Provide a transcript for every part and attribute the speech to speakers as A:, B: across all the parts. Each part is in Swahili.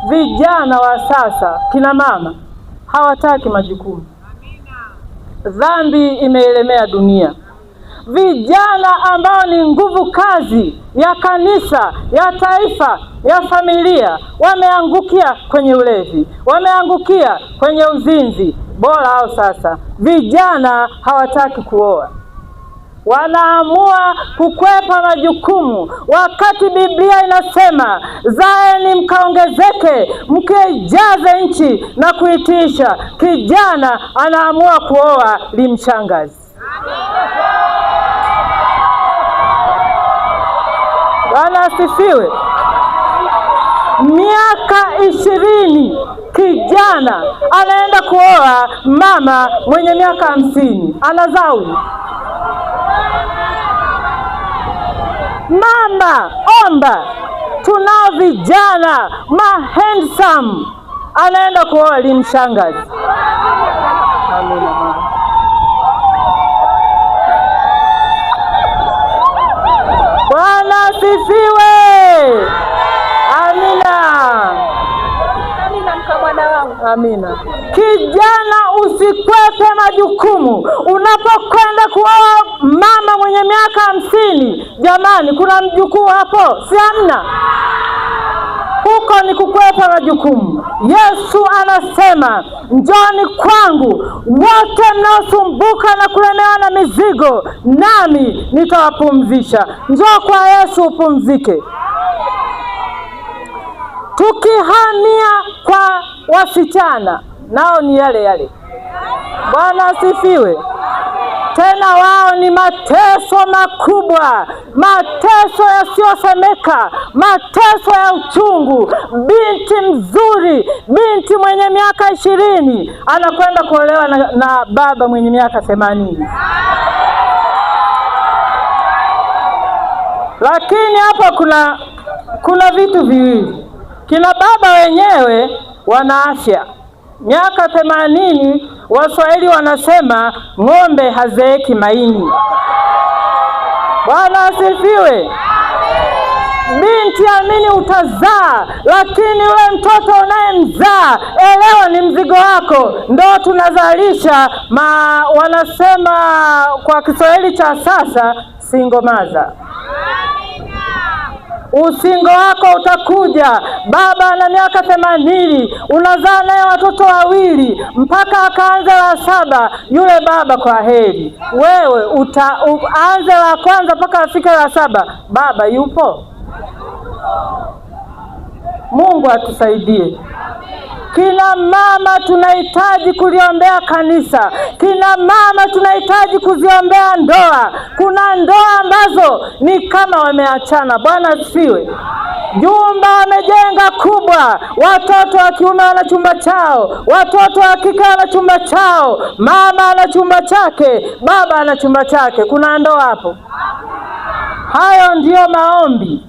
A: Vijana wa sasa, kina mama, hawataki majukumu. Dhambi imeelemea dunia. Vijana ambao ni nguvu kazi ya kanisa, ya taifa, ya familia, wameangukia kwenye ulevi, wameangukia kwenye uzinzi. Bora hao sasa. Vijana hawataki kuoa, wanaamua kukwepa majukumu, wakati Biblia inasema zaeni mkaongezeke, mkiijaze nchi na kuitisha. Kijana anaamua kuoa limshangazi. Bwana asifiwe. Miaka 20 kijana anaenda kuoa mama mwenye miaka 50, anazaa huyu. Mama omba, tunao vijana ma handsome, anaenda kuoa limshangazi. Amina mama. Bwana asifiwe. Amina.
B: Amina mkamwana wangu.
A: Amina. Kijana, usikwepe majukumu. Unapokwenda kuoa mama mwenye miaka 50, jamani, kuna mjukuu hapo? Si hamna? Huko ni kukwepa majukumu. Yesu anasema njoni kwangu wote mnaosumbuka na kulemewa na mizigo, nami nitawapumzisha. Njoo kwa Yesu upumzike. Tukihamia kwa wasichana, nao ni yale yale. Bwana asifiwe. Tena wao ni mateso makubwa, mateso yasiyosemeka, mateso ya uchungu. Binti mzuri, binti mwenye miaka 20 anakwenda kuolewa na baba mwenye miaka 80. Lakini hapa kuna vitu viwili. Kina baba wenyewe wana afya. Miaka 80, Waswahili wanasema ng'ombe hazeeki maini. Bwana asifiwe. Binti, amini utazaa, lakini yule mtoto unayemzaa, elewa ni mzigo wako. Ndo tunazalisha wanasema kwa Kiswahili cha sasa singomaza. Usingo wako utakuja. Baba ana miaka 80, unazaa naye watoto wawili mpaka akaanza la 7, yule baba kwa heri. Wewe utaanze la kwanza mpaka afike la 7, baba yupo? Mungu atusaidie. Kina mama tunahitaji kuliombea kanisa. Kina mama tunahitaji kuziombea ndoa. Kuna ndoa ambazo ni kama wameachana. Bwana asifiwe. Jumba wamejenga kubwa, watoto wa kiume wana chumba chao, watoto wa kike wana chumba chao, mama ana chumba chake, baba ana chumba chake. Kuna ndoa hapo? Hayo ndiyo maombi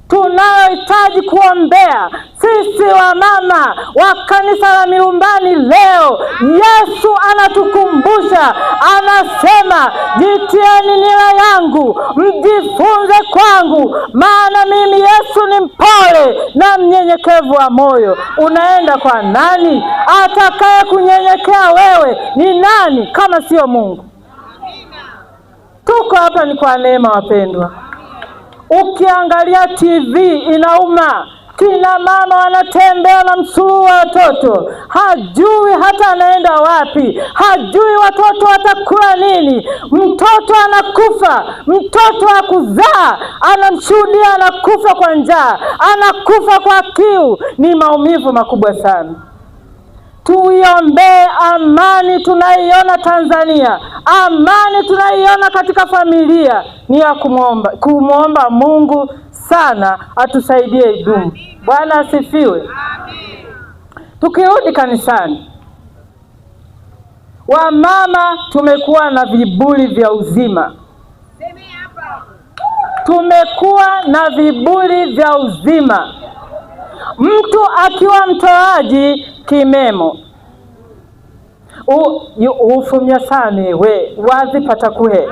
A: tunayohitaji kuombea sisi wamama wa kanisa la Milumbani leo. Yesu anatukumbusha, anasema jitieni nira yangu, mjifunze kwangu, maana mimi Yesu ni mpole na mnyenyekevu wa moyo. Unaenda kwa nani? Atakaye kunyenyekea wewe ni nani kama sio Mungu? Tuko hapa ni kwa neema, wapendwa. Ukiangalia TV inauma. Kina mama wanatembea na msururu wa watoto, hajui hata anaenda wapi, hajui watoto watakula nini. Mtoto anakufa, mtoto wa kuzaa anamshuhudia anakufa kwa njaa, anakufa kwa kiu. Ni maumivu makubwa sana. Tuiombee amani tunaiona Tanzania, amani tunaiona katika familia, ni ya kumuomba Mungu sana atusaidie idumu. Bwana asifiwe. Tukirudi kanisani, wamama tumekuwa na viburi vya uzima. Tumekuwa na viburi vya uzima. Mtu akiwa mtoaji kimemo, ufumya sana we wazipata kuhe.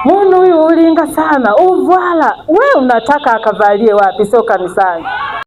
A: Munu huyu ulinga sana uvwala, we unataka akavalie wapi? Sio kanisani.